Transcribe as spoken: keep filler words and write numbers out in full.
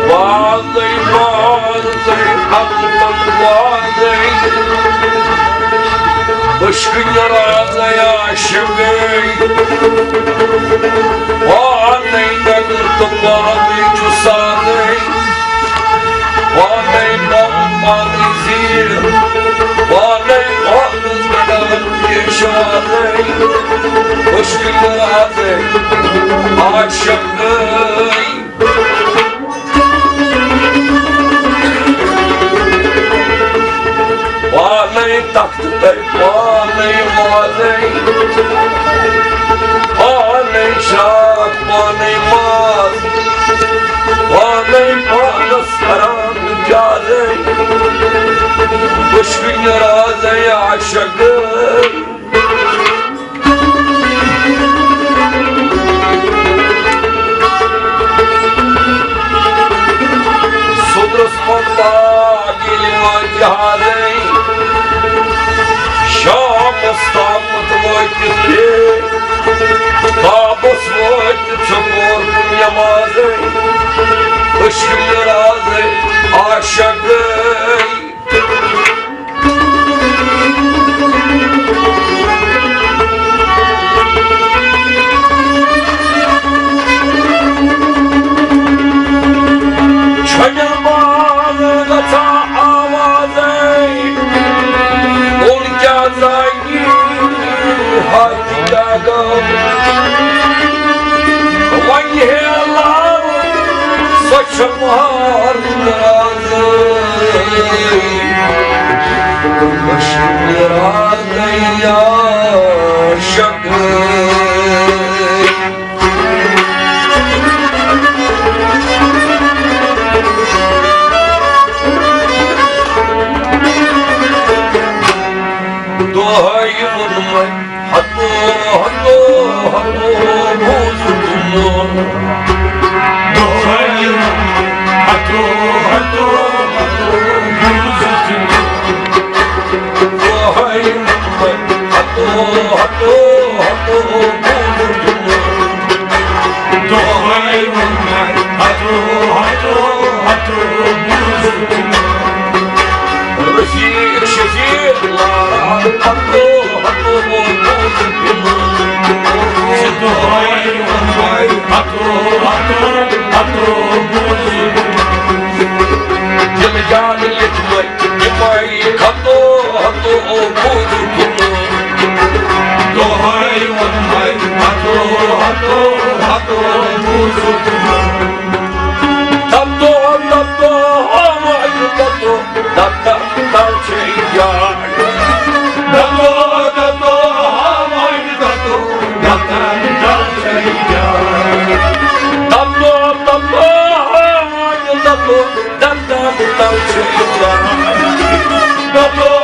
وازے، وازے، حقن وازے، عشقٕکۍ رازے عاشقے۔ پانے نگر تہٕ پانے چھُ سازے۔ پانے ناو پانے زیٖر، پانے پانس گنڈان یہِ شادے۔ عشقٕکۍ رازے عاشقے۔ پانے تخت تہٕ پانے وازے، پانے شراکھ، پانے ماز، پانے پانس کران پیازے۔ عشقٕکۍ رازے عاشق۔ صدرس منٛز باغ ییٚلہِ وٲتۍ جہازے، شامس تامتھ وٲتِتھ بیٚیہِ تابس وٲتِتھ چھُ کوٚر نٮ۪مازے۔ عشقٕکۍ رازے عاشق گٔے۔ چھۄنٮ۪ن باز گژھان آوازے، اوٚن کیٛاہ زانہِ ہتھ کیٛاہ گوٚو۔ وۄنۍ ہے لال سۄ چھےٚ مارٕنۍ رازے۔ عشقٕکۍ رازے عاشق۔ دۄہے ووٚنمَے، ہتو، ہتو، ہتو، بوٗزُتھ نہٕ۔ دۄہے ووٚنمَے، ہتو، ہتو، ہتو، بوٗزُتھ نہٕ۔ دۄہے ووٚنمَے، ہتو، ہتو، ہتو، بوٗزُتھ نہٕ۔ دۄہے ووٚنمَے، ہتو، ہتو، ہتو، بوٗزُتھ نہٕ۔ رفیق شفیق لارا، ہتو، ہتو، بوٗزُتھ نہٕ۔ دۄہے ووٚنمَے، ہتو، ہتو، ہتو، بوٗزُتھ نہٕ۔ دِل جان لیٚکھمَے، یِمَے ہتو، ہتو، بوٗزُتھ نہٕ۔ دۄہے ووٚنمَے، ہتو، ہتو، ہتو، بوٗزُتھ نہٕ۔ دَپتو، دَپتو، آواز دَپتو، دَپتو، دَپتو چھے جاے۔ دَپتو، دَپتو، آواز دَپتو، دَپتو، دَپتو چھے جاے۔ دَپتو، دَپتو، آواز دَپتو، دَپتو، دَپتو چھے جاے۔ دَپتو،